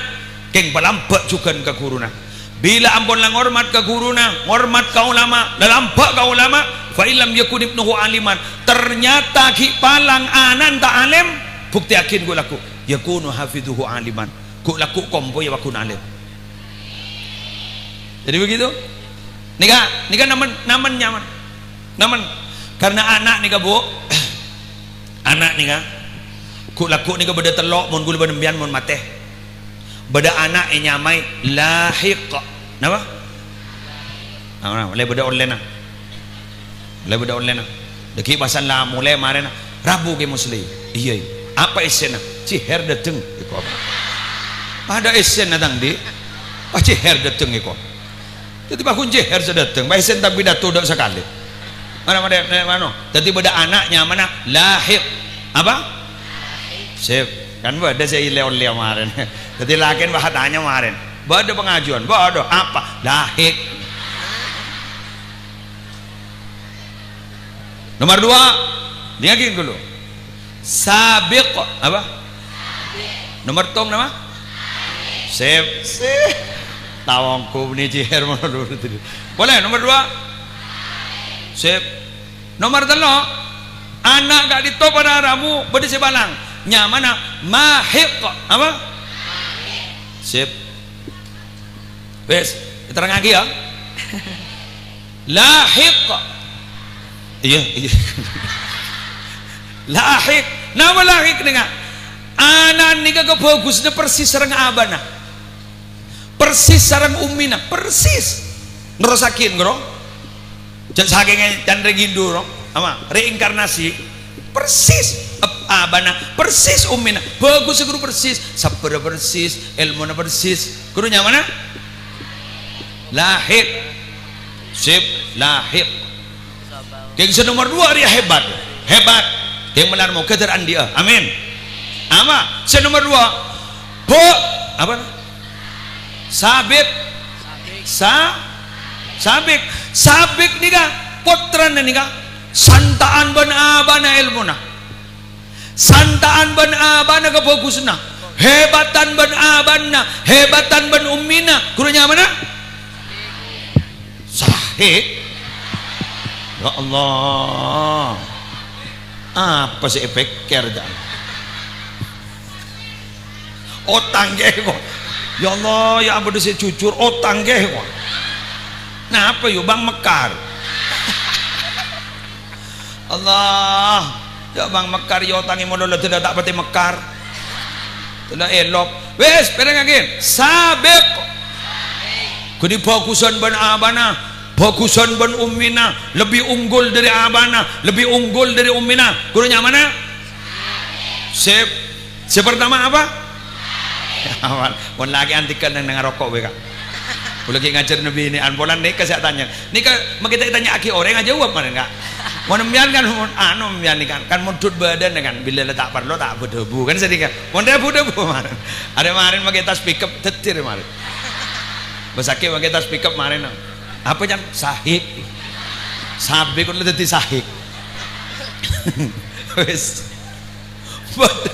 Kèng palambâ' jhughân ka ghuruna. Bilâ ampon la ngormat ka ghuruna, ngormat ka ulama, la lambâ' ka ulama, fa in lam yakun ibnuhu aliman, ternyata ghi' palang ana'na ta' alèm, buktèyaghi ghu' lagghu', yakunu hafiduhu aliman, ghu' lagghu' kompoyya paggun alèm. Jadi begitu. Nèka, nèka namen, namen nyaman. Namen. Karena ana' nèka, Bu. Ana' nèka. Ghu', lagghu' nèka bâdâ tello', mon kaulâ bân sampèyan mon matè. Bâdâ ana' ènyamaè Lahiq. Napa? Napa, napa? Lè bâdâ ollèna. Lè bâdâ ollèna. Dhâggi' pasan la molè marèna. Rabu Kè Musli. Iyâ, iyâ. Apa essèna? Jihèr dâteng. Èko apa? Padâ essèna tang andi'. Pas jihèr dâteng èko. Dhâddhi paggun jihèr sè dâteng. Pas essèna ta' pidato dâ' sakalè. Mana, mana, mana, mano? Dhâddhi bâdâ ana' nyamana Lahiq. Apa? Sip. Kan bâdâ sè ilè ollè marèn. Dhâddhi lakèn wah tanya marèn. Bâdâ pangajuân. Bâdâ. Apa? Lahiq. Nomor dua, nèngaghi ghâllu. Sabiq, apa? Nomor tong nama? Sip, sip. Tawongku ni jihèr mono dulu tadi. Boleh, nomor dua. Sip. Nomor tello', ana' ka'dinto para rabu bâdâ sè palang. Nyamana Mahiq, apa? Sip. Wes, terangaghi ya. Lahiq. Iyâ, iyâ. Lahiq. Napa Lahiq nèka? Ana' nèka kabhâghusânna persis sareng abana. Persis sareng ummina, persis. Nerrossaghi, ghuru. Jhâ' sakènga can rèng Hindu, no? Apa? Reinkarnasi. Persis. Ap-, abana persis ummina. Bhâghus, ghuru, persis. Sabbhârâ persis. Èlmona persis. Ghuru nyamana? Lahiq. Sip, Lahiq. Kèng sè nomor dua rèya hebat. Hebat. Kèng mèlar moghâ dâr andi'â. Amin. Apa? Sè nomor dua. Bu. Apa? Sabit. Sa. Sabik, Sabik nèka pottrana nèka santa'an bân abana èlmona. Santa'an bân abana kabhâghusânna. Hèbatan bân abana, hèbatan bân ummina. Ghuru nyamana? Sahik. Ya Allah. Apa sè èpèkkèr, jâ'? Otang kèya, kok. Ya Allah, ya ampon, sè jujur, otang kèya, kok. Napa, yâ, Bang, mekar? Allah, yâ, Bang, mekar, yâ, otangè malolo dâlla ta' patè mekar. Dâlla èlop. Wis, pèrengngaghi. Sabik. Ghâni bhâghusân bân abana, bhâghusân bân ummina, lebbi unggul dâri abana, lebbi unggul dâri ummina. Ghuru nyamana? Sip. Sè pertama apa? Aman. Mon lakè'an tèghâl neng, neng roko' bhâi, Ka'. Kaulâ ghi' ngajhâr nabinè'an, polana nèka sè atanya. Nèka makè ta' ètanya'aghi orèng ajâwâb marèn, Ka'. Mon empèyan kan, mon, anu, empèyan nèka kan, kan mon dhut bâdâna kan, bilâ la ta' parlo ta' bu-dhâbu kan sèdingghâ. Mon dhâbu-dhâbu marèn. Arè marèn makè tas pickup, dhâddhi arè marèn. Bâsakè makè tas pickup marèn. Apa, Can? Sahik. Sabik kok la dhâddhi sahik. Wis. Bâdâ,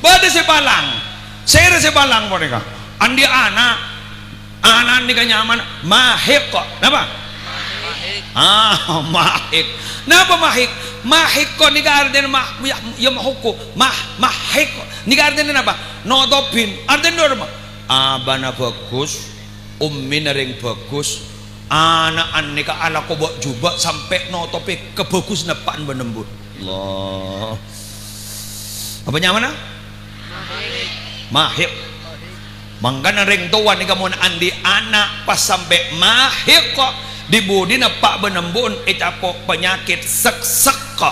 bâdâ sè palang. Sèra sè palang panèka? Andi' ana'. Ana' nèka nyamana Mahik. Napa? Ah, Mahik. Napa Mahik? Mahik kok nèka artèna ma-, ya, ya mahuku. Mah-, Mahik. Nèka artèna napa? Notobin. Artèna napa? Abana bhâghus, ummina rèng bhâghus, ana'na nèka alako bâ'-jhubâ' sampè' notobhi kabhâghusânna eppa'na bân embu'na. Allah. Apa nyamana? Mahik. Mangkana rèng towa nèka mon andi' ana' pas sampè' mahik, di-budina eppa' bân embu'na ècapo' panyakèt seksek.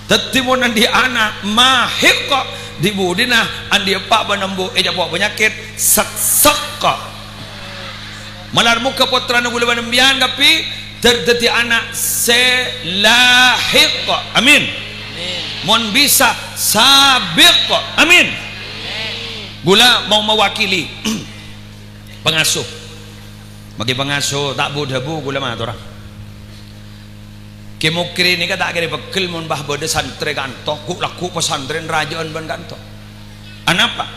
Dhâddhi mon andi' ana' mahik, di-budina andi' eppa' bân embu' ècapo' panyakèt seksek. Malar moghâ pottrana kaulâ bân empèyan kabbhi dhâr-, dhâddhi ana' sè lahik. Amin. Mon bisa, sabik. Amin. Kaulâ mau mawakili pangasuh. Makè pangasuh ta' bu-dhâbu kaulâ matora. Kè Mukri nèka ta' kèra pegghel mon pas bâdâ santrè kanto, ghu'-lagghu' pasantrèn rajâ'ân bân kanto. Anapa?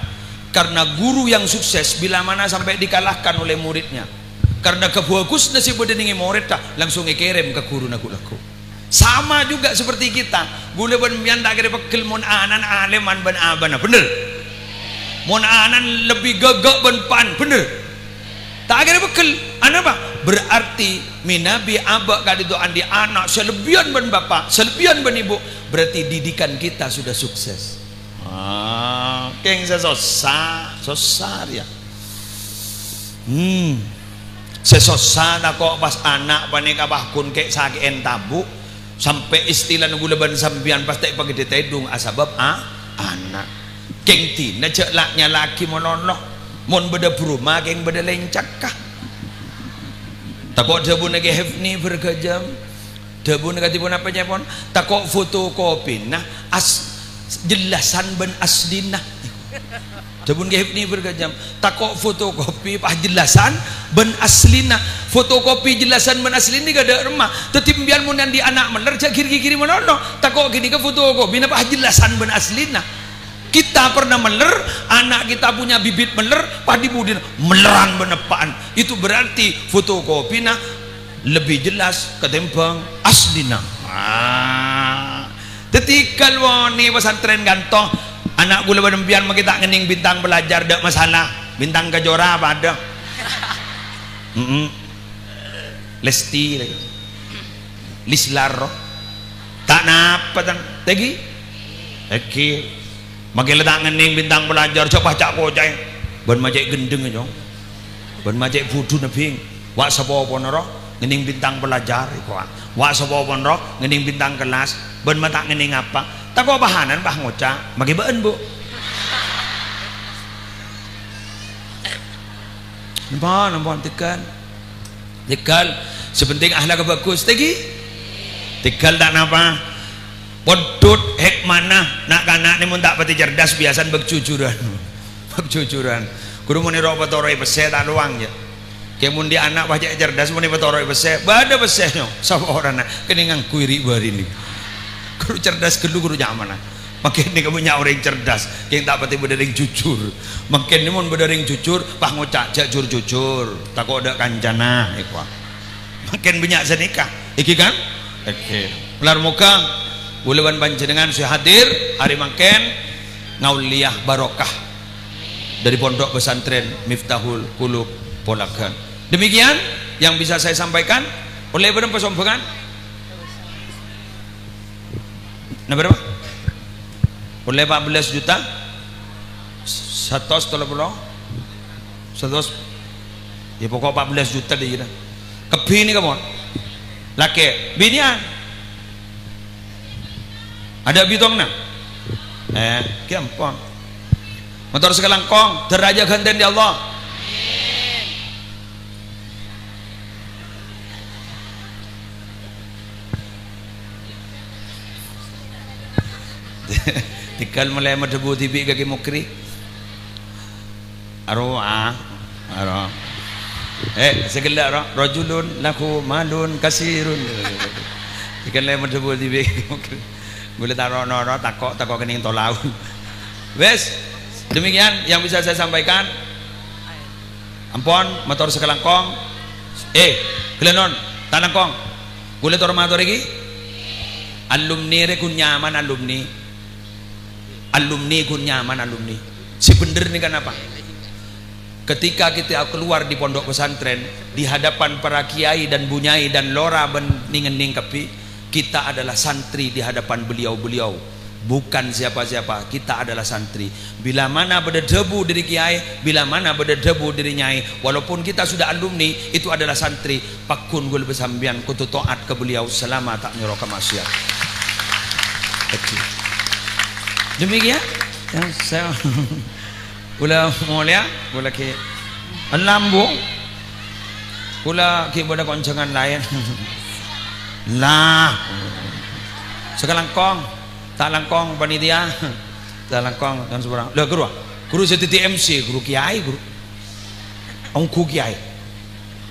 Karena guru yang sukses bila mana sampai dikalahkan oleh muridnya. Karena kabhâghusânna sè bâdâ nèng morèdda langsung èkèrèm ka ghuruna ghu'-lagghu'. Sama juga seperti kita. Kaulâ bân empèyan ta' kèra pegghel mon ana'na alèman bân abana, bhender? Mon ana'na lebbi ghâghâ bân eppa'na, bhender? Ta' kèra pegghel. Anapa? Berarti mènabi abâ' ka'dinto andi' ana' sè lebbiyân bân bapa', sè lebbiyân bân ibu, berarti didikan kita sudah sukses. Ah, kèng sè sossa, sossa rèya. Hmm. Sè sossa tako' pas ana' panèka pas ghun kè'-sakè'èn tabu', sampè' istilana kaulâ bân sampèyan pas ta' èpaghâdhi tèdung asabâb a-, ana'. Kèng dinah jhâ' la-nyala'aghi malolo. Mon bâdâ bârumah kèng bâdâ lèncakka. Tako' dhâbuna Kè Hefni Bergajam. Dhâbuna kadhi ponapa, ca'èpon? Tako' fotokopina as-, jellasan bân aslina. Dhâbuna Kè Hefni Bergajam, tako' fotokopi pas jellasan bân aslina. Fotokopi jellasan bân aslina nèka dâ' remma. Dhâddhi empèyan mon andi' ana' mèller, jhâ' ghir-ghighiri malolo. Tako' ghânèka fotokopina pas jellasan bân aslina. Kita pernah mèller, anak kita punya bibit mèller, pas di-budina mèlleran bân eppa'na. Itu berarti fotokopina lebbi jelas katèmbhâng aslina. Ah. Dhâddhi ghâl wonè pasantrèn kanto, ana' kaulâ bân empèyan makè ta' ngennèng bintang pelajar, dâ' masalah. Bintang kejora padâ. Mm-mm. Lesti lagi. Lislar. Ta' napa, tan. Tèghi? Tèghi. Makè la ta' ngennèng bintang pelajar, jhâ' baca koca'è. Bân ma' cè' ghendheng, jhung. Bân ma' cè' budhuna bhing. Wa' sapopona ro ngennèng bintang pelajar, iko, wa'. Wa' sapopona ro ngennèng bintang kelas. Bân ma' ta' ngennèng apa. Tako' pahanan, pas ngoca'. Makè bâ'ân, Bu. Napa, napa, tekan. Tegal, sè pentèng akhlakka bhâghus, tèghi? Tegal ta' napa? Pondhut hèkmana, na'-kana' nè mon ta' patè cerdas, biyasana bâk jujuran. Bâk jujuran. Ghuru mon èro-, èpatoro'è pèssè ta' lowang, yâ. Kè mon dhi' ana' pas cè' cerdas mon èpatoro'è pèssè, bâdâ pèssè, nyo. Sapa orana kènè ngangghuy ri' bâri' nèka. Ghuru cerdas ghâllu, ghuru nyamana. Mangkèn nèka bânnya' orèng cerdas, kèng ta' patè bâdâ orèng jujur. Mangkèn mon bâdâ orèng jujur, pas ngoca', "Jâ' jur-jujur, tako' dâ' kancana," èkowa. Mangkèn bânnya' sanèka. Èngghi, kan? Èngghi. Malar moghâ kaulâ bân panjhennengngan sè hadir arè mangkèn ngaollèya barokah dâri Pondok Pesantren Miftahul Qulub Polagan. Demikian yang bisa saya sampaikan. Ollè bârâmpa sombhângan? Napa, napa? Ollè empat belas juta? Satos tello polo? Satos? Yâ, pokok empat belas juta dâ' iyâ. Kabbhi nèka, mon? Lakè', binèyan? Adâ' bitongna? Eh, ghi ampon. Mator sakalangkong, dârâjâ ghântèna dâri Allah. Tèngghâl molaè madhâbu dhibi' ka Kè Mukri. Arowa, aro. Eh, sè ghellâ' ro, rajulun lahu malun kasirun. Tèngghâl molaè madhâbu dhibi'. Ghulâ ta' ro-noro, tako', tako' kènèng tolaun. Wes, demikian yang bisa saya sampaikan. Ampon, mator sakalangkong. Eh, ghellâ' non, ta' langkong. Ghulâ tor-mator èngghi. Alumni rè ghun nyaman alumni. Alumni ghun nyaman alumni. Sè bhendher nèka napa? Ketika kita keluar di pondok pesantren, di hadapan para kiai dan bunyai dan lora bân nèng-ennèng kabbhi, kita adalah santri di hadapan beliau-beliau. Bukan siapa-siapa, kita adalah santri. Bilamana bâdâ dhâbu dâri kiai, bilamana bâdâ dhâbu dâri nyai, walaupun kita sudah alumni, itu adalah santri. Pagghun ghulâ bân sampèyan kodhu taat ka beliau selama ta' nyoro ka maksiat. Haji. Demikian yang saya, ghulâ molèya, ghulâ ghi' lambung. Ghulâ ghi' bâdâ konjhângan laèn. Lah. Sakalangkong, ta' langkong panitia. Ta' langkong, kan sepura. Lah, ghuru, ghuru sè dhâddhi M C, ghuru kiai, ghuru. Ongghu kiai.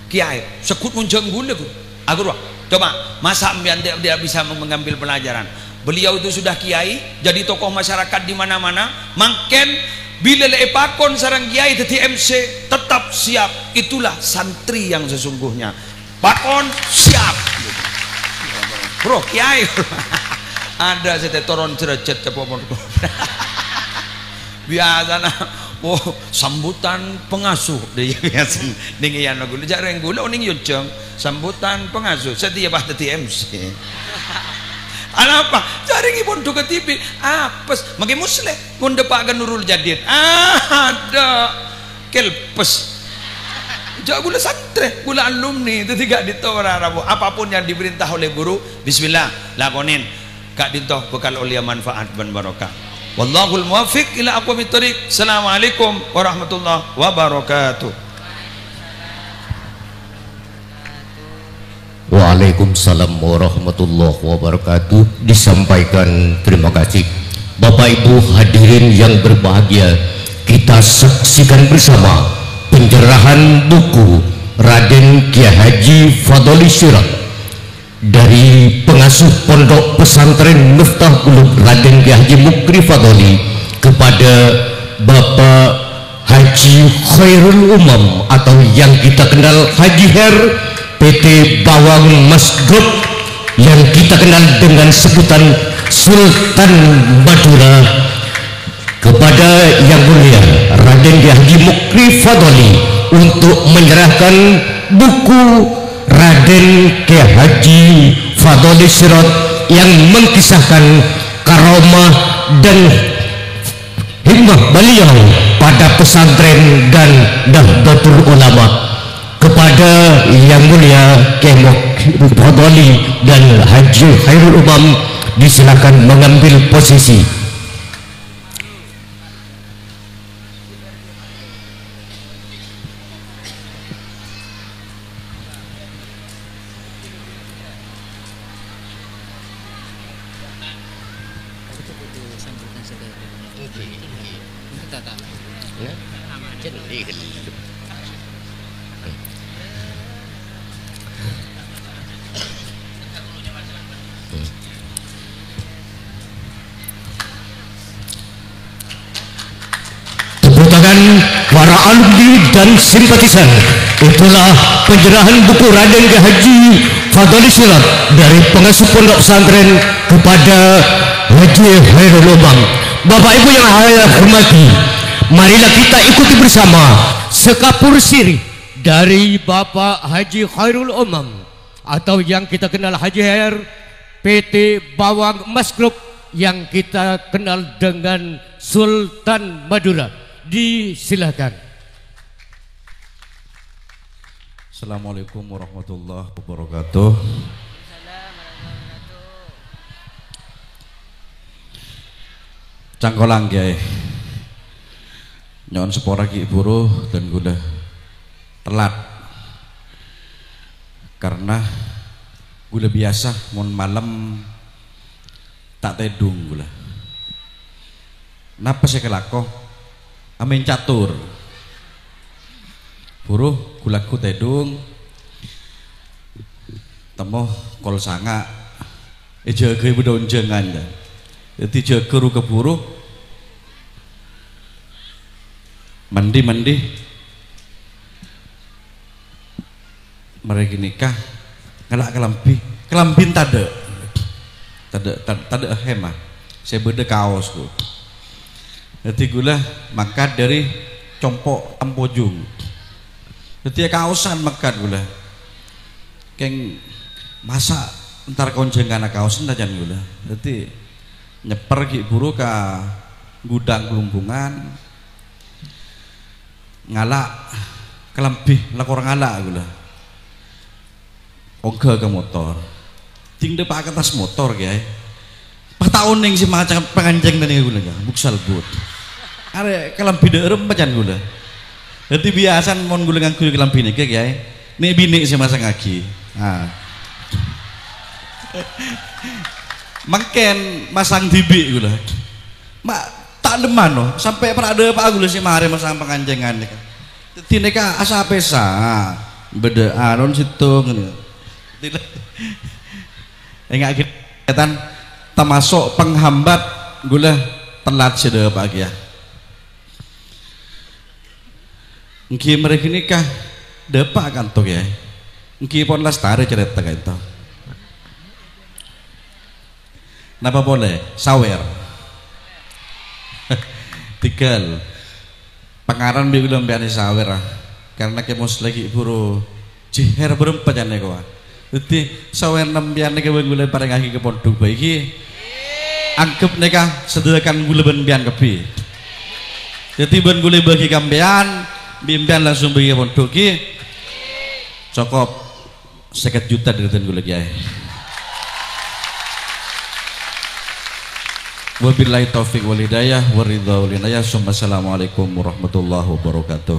Kiai, segghut ngonjhâng ghulâ, ghuru. Ah, ghuru, coba, masa' sampèyan tidak, tidak bisa mengambil pelajaran? Beliau itu sudah kiai, jadi tokoh masyarakat di mana-mana. Mangkèn, bilâ la èpakon sareng kiai dhâddhi M C, tetap siap. Itulah santri yang sesungguhnya. Pakon, siap. Bro, kiai. Adâ' sè tè toron jrâjât, coba mon. Biasana, oh, sambutan pengasuh. Dâ' iyâ, biasa. Nèng iyâ, ghulâ, jhâ' rèng ghulâ, onèng yojhâng. Sambutan pengasuh. Satèya pas dhâddhi M C. Anapa? Jhâ' rèng èpon dhuka dhibi'. Apes. Mangkè Musleh. Mon dâpa' ka Nurul Jadid. Ah, adâ'. Kelpes. Jhâ' ghulâ santrè, ghulâ alumni. Dhâddhi ka'dinto para rabu. Apapun yang diperintah oleh guru, bismillah, lakonè. Ka'dinto bhâkal ollèya manfaat bân barokah. Wallahul muwaffiq ila aqwamit thoriq. Assalamualaikum warahmatullahi wabarakatuh. Waalaikumsalam warahmatullahi wabarakatuh. Disampaikan terima kasih. Bapak Ibu hadirin yang berbahagia, kita saksikan bersama penyerahan buku Raden Kiai Haji Fadoli Sirot. Dari pengasuh Pondok Pesantren Miftah Qulub Raden Kiai Haji Mukri Fadoli kepada Bapak Haji Khairul Umam atau yang kita kenal Haji Her, P T Bawang Mas Group, yang kita kenal dengan sebutan Sultan Madura, kepada Yang Mulia Raden Kiai Haji Mukri Fadoli untuk menyerahkan buku Raden Kiai Haji Fadoli Sirot yang mengkisahkan karomah dan himmah beliau pada pesantren dan Nahdlatul Ulama. Kepada Yang Mulia Kiai Mukri Fadoli dan Haji Khairul Umam, disilakan mengambil posisi. Tepuk tangan para alumni dan simpatisan. Itulah penyerahan buku Raden Kiai Haji Fadli Silat dari pengasuh pondok pesantren kepada Haji Khairul Umam. Bapak Ibu yang saya hormati, marilah kita ikuti bersama sekapur siri dari Bapak Haji Khairul Umam, atau yang kita kenal Haji Her, P T Bawang Emas Group, yang kita kenal dengan Sultan Madura. Disilakan. Assalamualaikum warahmatullahi wabarakatuh. Cangkolang, Kiai. Nyo'on sapora ghi' buru dân ghulâ telat. Karna ghulâ biyasa mon malem ta' tèdung ghulâ. Napa sè èkalako? Amèn catur. Buru ghu-lagghu tèdung. Temmo kol sanga'. Èjâgâi bâdâ onjhângan, yâ. Dhâddhi jâgâ ru-kaburu. Mandi-mandi. Marè ghânèka ngala' kalambhi. Kalambhina tadâ'. Tadâ', tad-, tadâ' hèma. Sè bâdâ kaos, ghu. Dhâddhi ghulâ mangkat dâri compo' tempojung. Dhâddhi akaosan mangkat ghulâ. Kèng masa' entar ka onjhângan akaosan ta' can ghulâ. Dhâddhi nyèpper ghi' buru ka ghudhâng Plumbungan. Ngala' kalambhi, la kor ngala' ghulâ. Ongghâ ka motor. Dhing dâpa' ka attas motor, Kiai. Pas ta' onèng sè maca pangancèng tadi ghulâ, Kiai. Buksal but. Arè kalambhi dâ' remma can ghulâ. Dhâddhi biyasana mon ghulâ ngangghuy kalambhi nèka, Kiai, nè'-binè' sè masangngaghi. Ah. Mangkèn masang dhibi' ghulâ. Ma' ta' lemmano, sampè' para' dâpa'a ghulâ sè marè masang pangancèngan nèka. Dhâddhi nèka asa-pèsa, bâdâ aron sèttong ngènè. Ènga'aghi, tan, tamaso' penghambat ghulâ telat sè dâpa'a kèya. Èngghi marè ghânèka, dâpa' kanto kèya. Èngghi pon lastarè carèta ka'ènto. Napa polè? Sawèr. Tèghâl. Pangaran bi' ghulâ sampèyan sawèr, ah. Karna Kè Mus lagi buru jihèr bârâmpa can nèko, ah. Dhâddhi, sawèr sampèyan nèka bân ghulâ èparèngngaghi ka pondhuk bhâi ghi. Anggep nèka sadhâjâ kan ghulâ bân sampèyan kabbhi. Dhâddhi, bân ghulâ bâgi ka sampèyan, bi' sampèyan langsung bâgi ka pondhuk ghi. Cokop. Sèket juta dâri dân ghulâ, Kèyaè. Wabillahi taufiq wal hidayah, waridha wal inayah. Summa assalamualaikum warahmatullahi wabarakatuh.